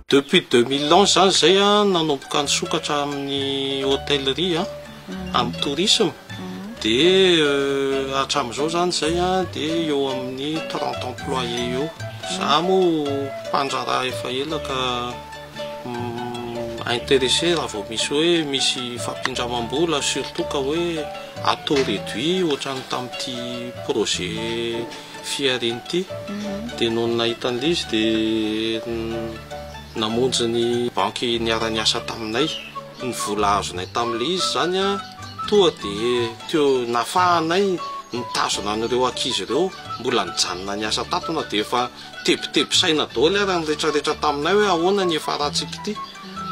Depuis 2011 zany zay a nanomboka nisokatra amin'ny hôtellerie a, amin'ny tourisme, dia hatramin'izao zany zay a dia eo amin'ny 30 employés eo. Za moa mpandraharaha efa ela ka intéressé raha vao misy hoe misy fampindramam-bola, surtout ka hoe à taux réduit ohatran'ny tamin'ity projet Fihariana ity. Dia noho ny nahita an'ilay izy dia namonjy ny banky niara-niasa taminay. Ny vola azonay tamin'ilay izy zany a toa dia teo nafahanay nitazona an'ireo ankizy ireo mbola nijanona niasa tato, na dia efa tebiteby saina daholo ary ny rehetrarehetra taminay hoe ahoana ny efa ratsika ity.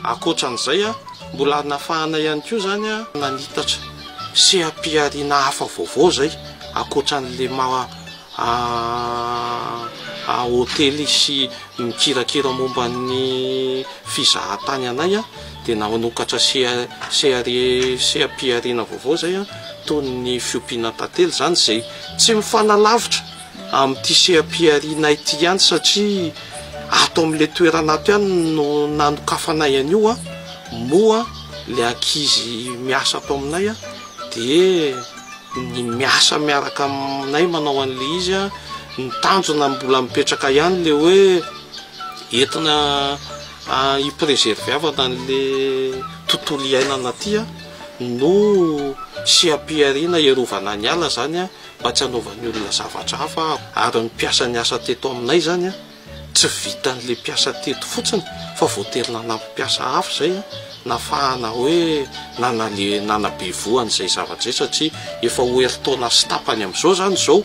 Ankoatran'izay a mbola nafahana ihany koa zany a nanitatra seha-pihariana hafa vaovao zay ankoatran'le maha hôtely sy mikirakira momba ny fizahan-tany anay a dia nanokatra seha-pihariana vaovao zay a toy ny fiompiana tantely zany, zay tsy mifanalavitra amin'ity seha-pihariana ity ihany, satria ato amin'ilay toerana ato ihany no nanokafanay an'io. A moa le ankizy miasa ato aminay a dia ny miasa miaraka aminay manao an'le izy a ny tanjona mbola mipetraka ihany le hoe entina hi-préserver-vana an'le tontolo iainana aty a no seha-pihariana iarovana ny ala zany a mba tsy hanaovan'ny olona zavatra hafa. Ary ny mpiasa ny asa teto aminay zany a tsy vitan'le mpiasa teto fotsiny fa voatery nanampy mpiasa hafa zay a nafahana hoe nanale nanabe voan'izay zavatra zay, satria efa ho herintaona sy tapany amin'izao zany zao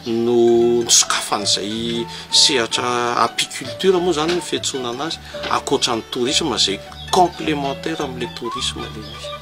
no nisokafan'izay sehatra apiculture moa zany ny fiantsoana anazy, ankoatra ny tourisme zay complémentaire amin'le tourisme le izy.